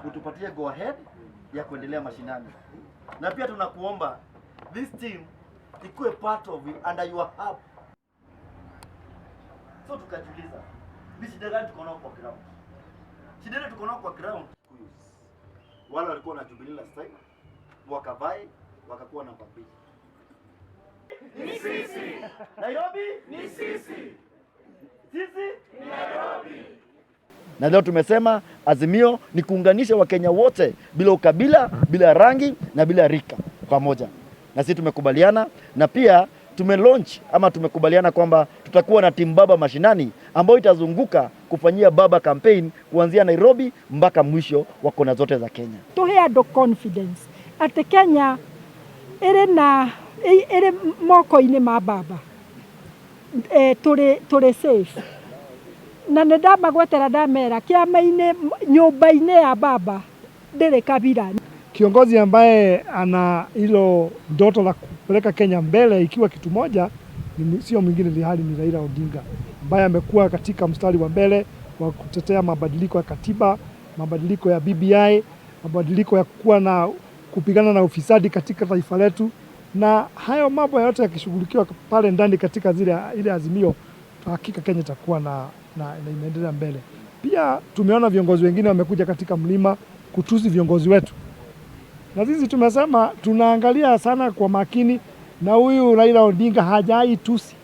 Utupatie go ahead ya kuendelea mashinani, na pia tunakuomba this team ikuwe part of it, under your hub. So tukajiuliza, ni shida gani tuko nao kwa ground? Shida ile tuko nao kwa ground, wale walikuwa na Jubilee last time wakavie wakakuwa namba 2. Ni sisi. Nairobi ni sisi. Sisi ni Nairobi. Na leo tumesema Azimio ni kuunganisha Wakenya wote bila ukabila, bila rangi na bila rika pamoja. Na sisi tumekubaliana na pia tumelaunch ama tumekubaliana kwamba tutakuwa na timu baba mashinani ambayo itazunguka kufanyia baba campaign kuanzia Nairobi mpaka mwisho wa kona zote za Kenya. Tuhe andũ confidence atĩ Kenya ĩrĩ na ĩrĩ moko-inĩ ma baba, tũrĩ safe, na nĩ ndamagwetera ndamera kĩama-inĩ, nyũmba-inĩ ya baba ndĩrĩ kabira. Kiongozi ambaye ana hilo ndoto la kupeleka Kenya mbele ikiwa kitu moja ni sio mwingine ni hali ni Raila Odinga, ambaye amekuwa katika mstari wa mbele wa kutetea mabadiliko ya katiba, mabadiliko ya BBI, mabadiliko ya kuwa na kupigana na ufisadi katika taifa letu, na hayo mambo yote yakishughulikiwa pale ndani katika zile ile Azimio, hakika Kenya itakuwa na imeendelea mbele. Pia tumeona viongozi wengine wamekuja katika mlima kutusi viongozi wetu, na sisi tumesema tunaangalia sana kwa makini, na huyu Raila Odinga hajai tusi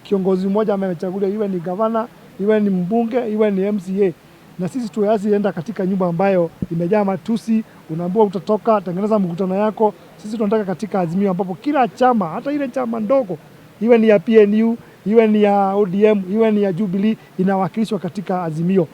kiongozi mmoja amechaguliwa, iwe ni gavana, iwe ni mbunge, iwe ni MCA. Na sisi tuwezi enda katika nyumba ambayo imejaa matusi, unaambiwa utatoka, tengeneza mkutano yako. Sisi tunataka katika Azimio ambapo kila chama, hata ile chama ndogo, iwe ni ya PNU, iwe ni ya ODM, iwe ni ya Jubilee, inawakilishwa katika Azimio.